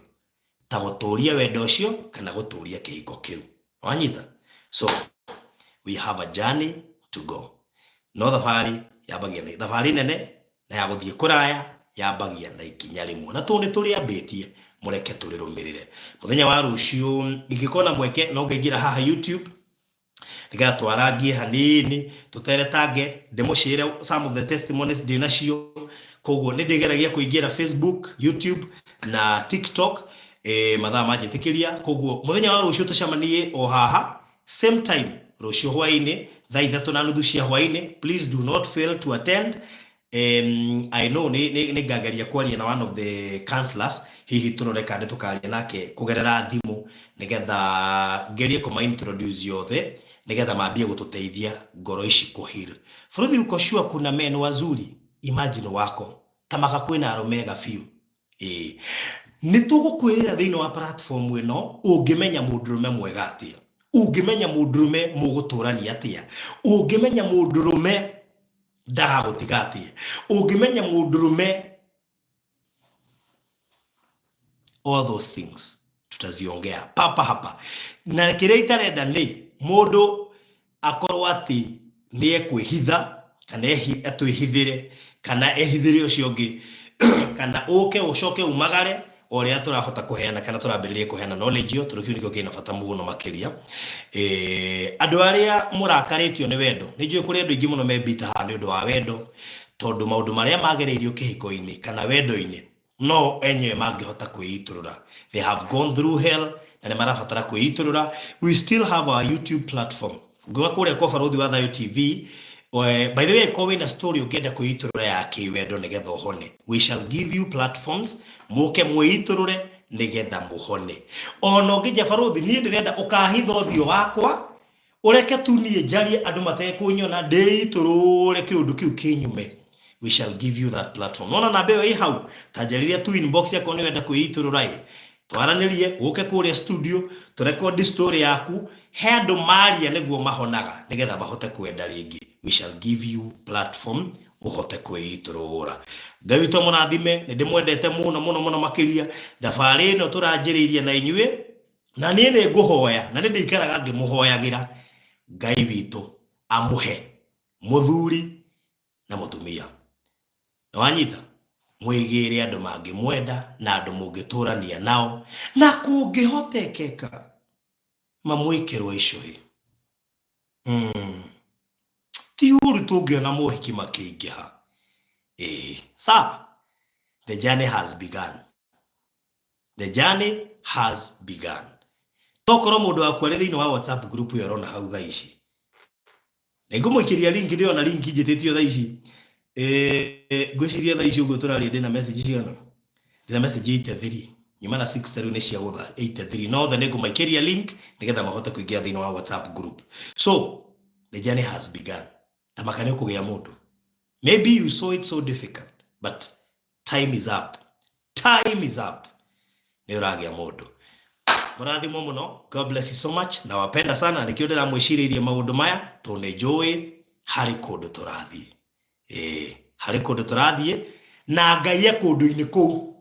ta gũtũria wendo ũcio kana gũtũria kĩhiko kĩu. Wanyita? So we have a journey to go. No thabarĩ yambagia na thabarĩ nene na ya gũthiĩ kũraya yambagia na ikinya rĩmwe, na tũ nĩ tũrĩambĩtie, mũreke tũrĩrũmĩrĩre. Mũthenya wa rũciũ ingĩkorwo na mweke, no ngaingĩra haha YouTube nĩgetha twarangie hanini, tũteretange, ndĩmũcĩre some of the testimonies ndĩ nacio. Koguo nĩ ndĩgeragia kũingĩra Facebook, YouTube na TikTok, mathaa manjĩtĩkĩria. Koguo mũthenya wa rũciũ tũcemanie o haha same time rũciũ hwaĩ-inĩ, thaa 3:30 cia hwaĩ-inĩ. Please do not fail to attend. I know nĩ ngageria kwaria na one of the counselors, hihi tũrore kana nĩ tũkaria nake kũgerera thimũ, nĩgetha ngerie kũma introduce yothe, nĩgetha mambie gũtũteithia ngoro ici kũ heal. Bũrũri uko sure kuna men wazuri, imagine wako tamaka kwĩna arũme ega biũ. Ĩĩ, nĩ tũgũkwĩrĩra thĩinĩ wa platform ĩno ũngĩmenya mũndũrũme mwega atĩa, ũngĩmenya mũndũrũme mũgũtũrania atĩa, ũngĩmenya mũndũrũme ndagagũtiga atĩa, ũngĩmenya mũndũrũme. All those things tutaziongea papa hapa. Na kĩrĩa itarenda nĩ mũndũ akorwo atĩ nĩ ekwĩhitha kana atwĩhithĩre kana ehithĩre ũcio ũngĩ, kana ũke ũcoke umagare o ũrĩa tũrahota kũheana kana tũrambĩrĩria kũheana knowledge ĩyo, tondũ kĩu nĩkĩo kĩna bata mũno makĩria. Andũ arĩa mũrakarĩtio nĩ wendo, nĩ njũĩ kũrĩ andũ aingĩ mũno membita haha nĩ ũndũ wa wendo, tondũ maũndũ marĩa magereirio kĩhiko-inĩ kana wendo-inĩ no enyewe mangĩhota kwĩitũrũra. They have gone through hell na nĩ marabatara kwĩitũrũra. We still have our YouTube platform. Ngũga kũrĩa kwa Barũthi wa Thayũ TV. By the way, ko wĩna story ũngĩenda kwĩitũrũra ya kĩwendo nĩgetha ũhone, we shall give you platforms mũke mwĩitũrũre nĩgetha mũhone. Ona ũngĩnja, "Barũthi, niĩ ndĩrenda ũkahitha ũthiũ wakwa, ũreke tu niĩ njarie andũ matekũnyona, ndĩitũrũre kĩũndũ kĩu kĩnyume," we shall give you that platform. Nona namba ĩyo ĩ hau, ta njarĩria tu inbox yakwa nĩ wenda kwĩitũrũra, ĩ twaranĩrie, ũke kũrĩa studio tũrekondi story yaku. He andũ maria nĩguo mahonaga nĩgetha mahote kwenda rĩngĩ. We shall give you platform ũhote kwĩitũrũra. Ngai witũ mũrathime, nĩ ndĩmwendete mũno mũno mũno makĩria. Thabarĩ ĩno tũranjĩrĩirie na inyuĩ Na niĩ nĩ ngũhoya na nĩ ndĩikaraga ngĩmũhoyagĩra Ngai witũ amũhe mũthuri na mũtumia. Nĩ wanyita? Mwĩgĩre andũ mangĩmwenda na andũ mũngĩtũrania nao na kũngĩhotekeka mamwĩkĩrwo icũhĩ. Ti ũru tũngĩona mohiki makĩingĩha. Ĩĩ, sawa. The journey has begun. The journey has begun. Tokorwo mũndũ waku arĩ thĩinĩ wa WhatsApp group ĩyo ũrona hau thaa ici. Na ngũmũikĩria link, ndĩrona link njĩtĩtio thaa ici. Ngwĩciria thaa ici ũguo tũraria ndĩna message cigana? Ndĩna message 83. Nyuma na 60 rĩu nĩ cia gũtha 83. No othe nĩ ngũmaikĩria link nĩgetha mahote kũingĩra thĩinĩ wa WhatsApp group. So, the journey has begun. Tamaka nĩ ũkũgĩa mũndũ. Maybe you saw it so difficult, but time is up. Time is up. Nĩ ũragĩa mũndũ. Mũrathimwo mũno. God bless you so much. Na wapenda sana nĩkĩo ndĩramwĩcirĩirie maũndũ maya tondũ nĩ njũĩ harĩ kũndũ tũrathiĩ. Ĩĩ, harĩ kũndũ tũrathiĩ na Ngai e kũndũ-inĩ kũu.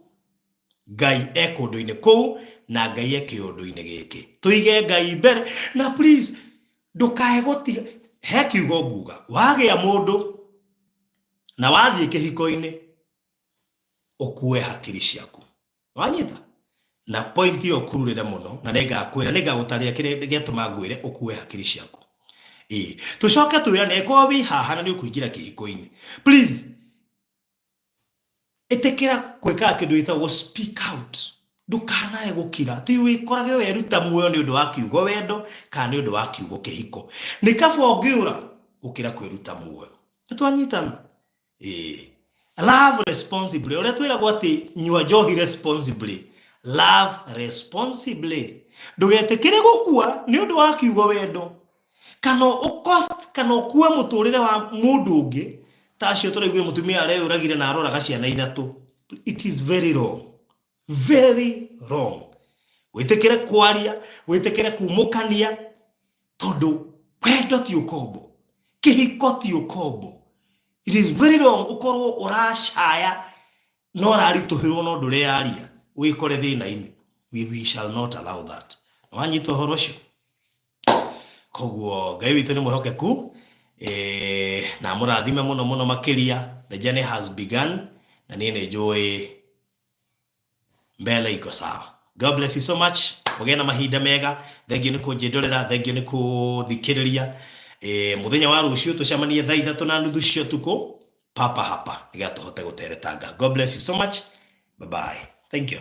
Ngai e kũndũ-inĩ kũu na Ngai e kĩũndũ-inĩ gĩkĩ. Tũige Ngai mbere na please ndũkae gũtiga. He kiugo nguga, wagĩa mũndũ na wathiĩ kĩhiko-inĩ ũkue hakiri ciaku. Wanyita? Na point ĩyo ũkururĩre mũno na nĩngakwĩra, nĩngagũtarĩria kĩrĩa gĩatũma ngwĩre ũkue hakiri ciaku. Ĩĩ, tũcoke twĩrane ĩkorwo wĩ haha na nĩ ũkũingĩra kĩhiko-inĩ. Please ĩtĩkĩra gwĩkaga kĩndũ gĩtagwo speak out. Ndũkanae gũkira. Ti wĩkorage weruta muoyo nĩ ũndũ wa kiugo wendo kana nĩ ũndũ wa kiugo kĩhiko. Nĩ kaba ũngĩũra gũkĩra kwĩruta muoyo. Nĩ twanyitana? Ĩĩ. Love responsibly. Ũrĩa twĩragwo atĩ nyua njohi responsibly. Love responsibly. Ndũgetĩkĩre gũkua nĩ ũndũ wa kiugo wendo. Kana ũcost, kana ũkue mũtũrĩre wa mũndũ ũngĩ. Ta acio tũraiguire mũtumia areyũragire na aroraga ciana ithatũ. It is very wrong. Very wrong. Wĩtĩkĩre kwaria, wĩtĩkĩre kumũkania, tondũ wendo ti ũkombo. Kĩhiko ti ũkombo. It is very wrong ũkorwo ũracaya no ũraritũhĩrwo no ndũreyaria, wĩkore thĩna-inĩ. We shall not allow that. Nĩwanyita ũhoro ũcio? Koguo Ngai witũ nĩ mwĩhokeku, na amũrathime mũno mũno makĩria. The journey has begun na niĩ nĩ njũĩ mbele iko sawa. God bless you so much. Mũgĩe na mahinda mega. Thengiũ nĩ kũnjĩndorera, thengiũ nĩ kũthikĩrĩria. Mũthenya wa rũciũ tũcemanie thaa ithatũ na nuthu cia ũtukũ papa hapa nĩgetha tũhote gũteretanga. God bless you so much. Bye bye. Thank you.